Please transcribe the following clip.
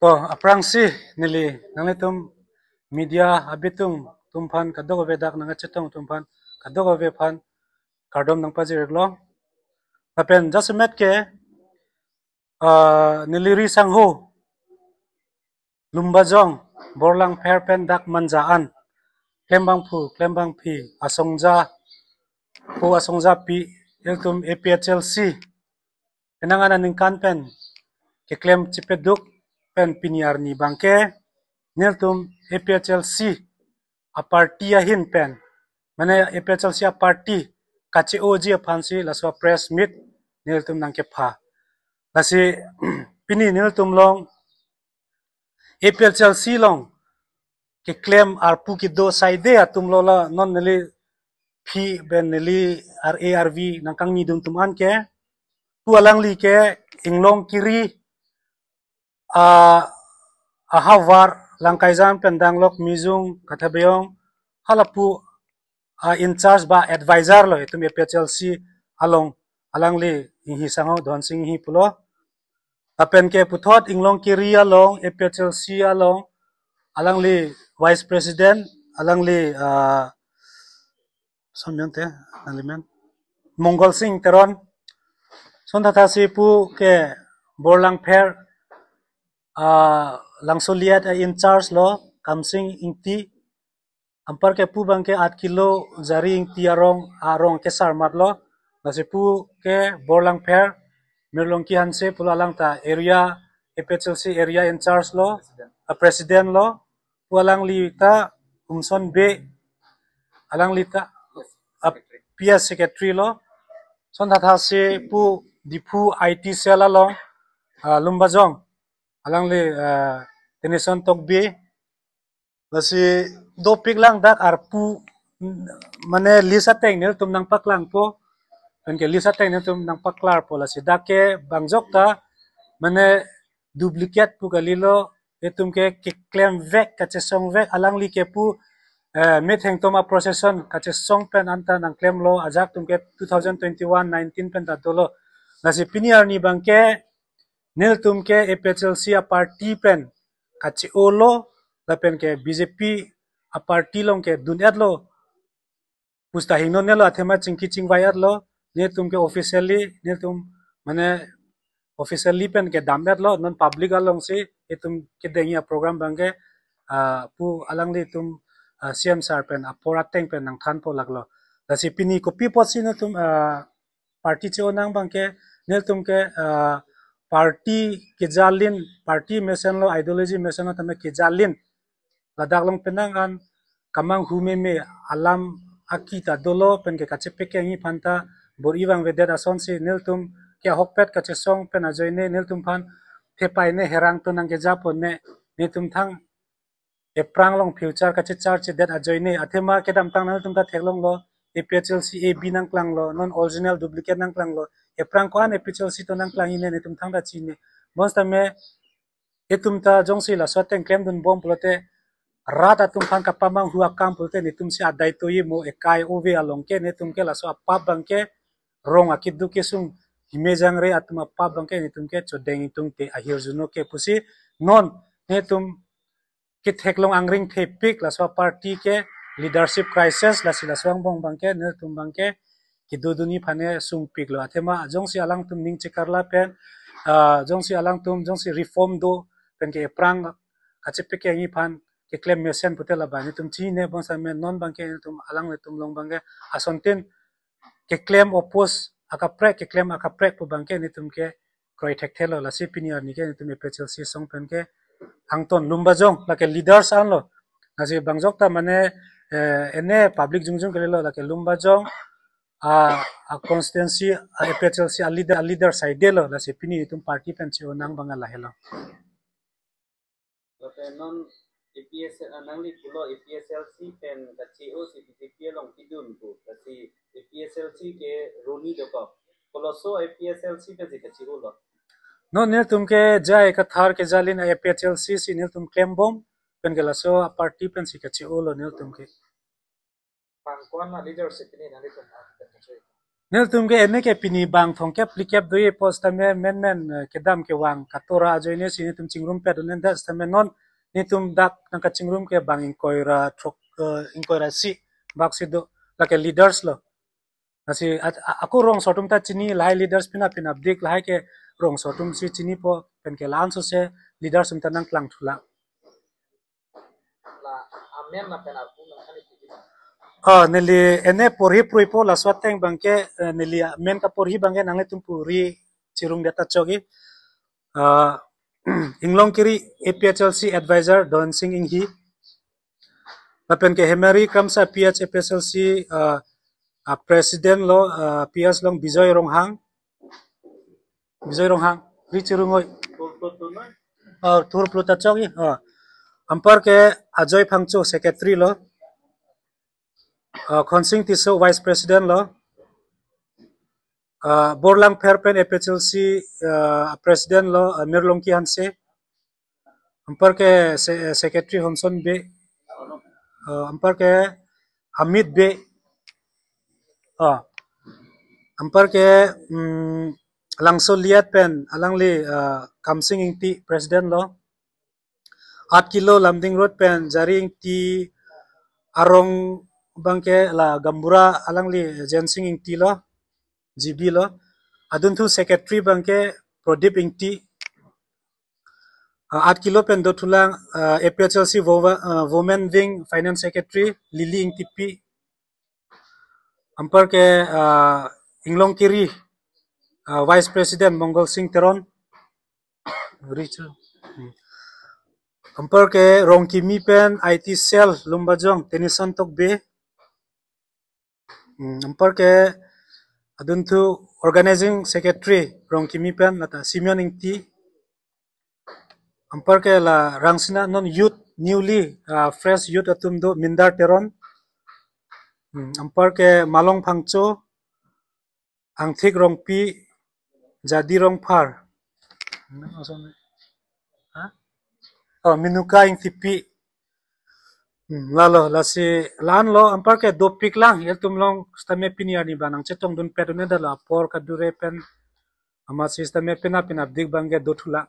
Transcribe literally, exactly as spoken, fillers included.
To, aphrangsi neli nanglitum media abitung atum aphan kadokave, dak nangkachetong atum aphan kadokave aphan kardom nangpajir-iklo. Lapen jasemet ke, ah, neli ri sangho Lumbajong, Borlangpher pen dak Manja an klembangphu, klembangpi, asongja, po asongjapi, ilitum A P H L C penang an aningkan pen keklem chepeduk pen pini arni abangke nelitum A P H L C a-party ahin pen, mane A P H L C a-party kache-oji aphansi laso press meet nelitum nangkepha. Lasi pini nelitum along A P H L C along keklem arpu kedo saide atum lo, la non neliphi pen neli R A R V nangkangnidun atum an ke, pu alangli ke Inglong Kiri, ah, ahavar Langkaijang pen Danglok, Mijung, Katha Beyong, halapu, ah, in charge ba advisor lo itum A P H L C along, alangli Inghi sangho, Dhonsing Inghi pulo. Lapen ke puthot Inglong Kiri along, A P H L C along, alangli vice president, alangli, ah, somyang te, nangli men, Mongol Sing Teron. Son thathasi pu ke Borlangpher, ah, Langsoliet a-in charge lo, Kamsing Ingti. Anpar ke pu abangke Atkilo Jari Ingti arong, arong kesar mat lo. Lasi pu ke Borlangpher, Mirlongki Hanse pulo, alang ta area, A P H L C area in charge lo, a-president lo. Pu alangli ta Umson Bey, alangli ta a-P S secretary lo. Son thathasi pu Diphu I T cell along, ah, Lumbajong, alangli, ah, Tenison Tokbi. Lasi dopik lang dak arpu, mane list ateng nelitum nangpaklangpo. Pen ke list ateng nelitum nangpaklarpo, lasi dak ke bangjok ta, mane duplicate pu kalilo, itum ke keklem vek, kachesong vek, alangli ke pu, eh, metheng atum a-procession kachesong pen anta nangklemlo, ajahak atum ke two thousand twenty-one nineteen pen ta dolo. Lasi pini arni abangke nelitum ke A P H L C a-party pen kache-olo, lapen ke B J P a-party along ke dun-etlo puta hingnonelo, athema chingki chingvai-etlo. Nelitum ke officially, nelitum mane officially pen kedam-etlo, non public alongsi itum kedengji a-program abangke, ah, pu alanglitum, ah, C M sir pen apor ateng pen nangthanpo laklo. Lasi pini kopi apotsi nelitum, ah, party che-o nang abangke, nelitum ke, ah, party kejalin, party mesenlo, ideology mesenlo tame kejalin, ladak along penang an kemanghu meme alam aki ta dolo, pen ke kachepekengji aphan ta bor-i vangvedet asonsi nelitum ke ahokpet kachesong pen ajoine nelitum aphan thepai ne herang to nangkejapo ne, nelitum thang ephrang along future kachecharchedet ajoine, athema kedamtang nangtum ta theklonglo, A P H L C A B nangklanglo, non original duplicate nangklanglo, ephrang ko-an A P H L C to nangklangji ne nelitum thangta chini. Bonsitame itum ta jongsi laso ateng klemdunbom pulote, rat atum aphan kapamanghu akam pulote, nelitumsi adai toji mo, ekai ove along ke, nelitum ke laso apap abangke, rong akeduk kesung, hime jangre atum apap abangke nelitum ke chodeng ingtungte, ahirjuno ke pusi, non nelitum ketheklong angring thepik laso party ke leadership crisis, lasi laso angbong abangke nelitum abangke kedodunji aphan ne sungpiklo. Athema jongsi alangtum ning chekarla pen, ah, jongsi alangtum, jongsi reform do pen ke ephrang kachepekengji aphan keklem mesen pute laba nelitum chini ne, bonsitame non abangke nelitum alanglitum along abangke asontin keklem oppose akaprek, keklem akaprek pu abangke nelitum ke kroi thekthelo. Lasi pini arni ke nelitum A P H L C asong pen ke angton Lumbajong lake leaders anlo. Lasi bangjok ta mane, eh, ene public jongjong kalilo, lake Lumbajong a, a-constituency a-A P H L C a-leader, a-leader saidelo. Lasi pini nelitum party pen che-o nang abang lahelo. Lapen non A P S, ah, nangli pulo A P H L C pen kache-osi B J P along pidun pu, lasi A P H L C ke roni dokok. Koloso A P H L C pensi kache-olo? Non nelitum ke J I Kathar kejalin A P H L C si nelitum klembom, pen ke laso a-party pensi kache-olo nelitum ke. Bang ko-an a-leadership pini nanglitum aphan pen kache-o? Nelitum ke ene ke pini bang thomkep phlikep do-ipo sitame menmen, eh, kedam kevang katora ajoine si nelitum chingrumpet un-edet sitame non nelitum dak nangkachingrum ke bang ingkoi ra throk, eh, ingkoi ra isi bak si do, lake leaders lo. Lasi at-, a-, ako rongso atum ta chini, lahai leaders pina pina dik, lahai ke rongso atum si chinipo, pen ke la-an sose leaders atum ta nangklang thulang. La amen lapen arpu nangkhan iti. Oh, neli ene porhi pruipo, laso ateng abangke, eh, neli amen kaporhi abangke nanglitum puri chirung data chogi. Ah, Inglongkiri A P H L C advisor Don Sing Inghi. Lapen ke Hemari Kramsa P H A P H L C, ah, ah, president lo, ah, P H along Bijoy Ronghang. Bijoy Ronghang, ri chirung oi. Ah, thur plu ta chogi. Ah. Anparke Ajoy Phangcho secretary lo. Ah, Khonsing Tisso vice president lo. Ah, Borlangpher pen A P H L C, ah, president lo, ah, Mirlongki Hanse. Anparke se-, secretary Honson Bey. Ah, anparke Amit Bey. Ah. Anparke, mm, Langso Liat pen alangli, ah, Kamsing Ingti president lo. Aat Kilo Lumding Road pen Jari Ingti arong abangke la gaonbura alangli Jensing Ingti lo, G B lo. Adunthu secretary abangke Prodip Ingti. Ah, Aat Kilo pen dothulang, ah, A P H L C wo-, ah, Women Wing Finance Secretary Lily Ingtipi. Anparke, ah, Inglongkiri, ah, Vice President Mongol Sing Teron. Richard. Hmm. Anparke Rongkimi pen I T Cell Lumbajong Tennyson Tokbi. Hmm, anparke adunthu Organizing Secretary Rongkimi pen lata Simeon Ingti. Anparke la Rangsina non youth newly, ah, fresh youth atum do Mindar Teron. Hmm, anparke Malong Phangcho, Angthik Rongpi, Jadi Rongphar. Ha? Oh, Minuka Ingtipi. Hmm, lalo, lasi la-an lo, anparke dopik lang, ilitum along sitame pini arni abang nangchetongdunpet un-edet lo, apor kadure pen, amatsi sitame pina pina dik abangke dothulang.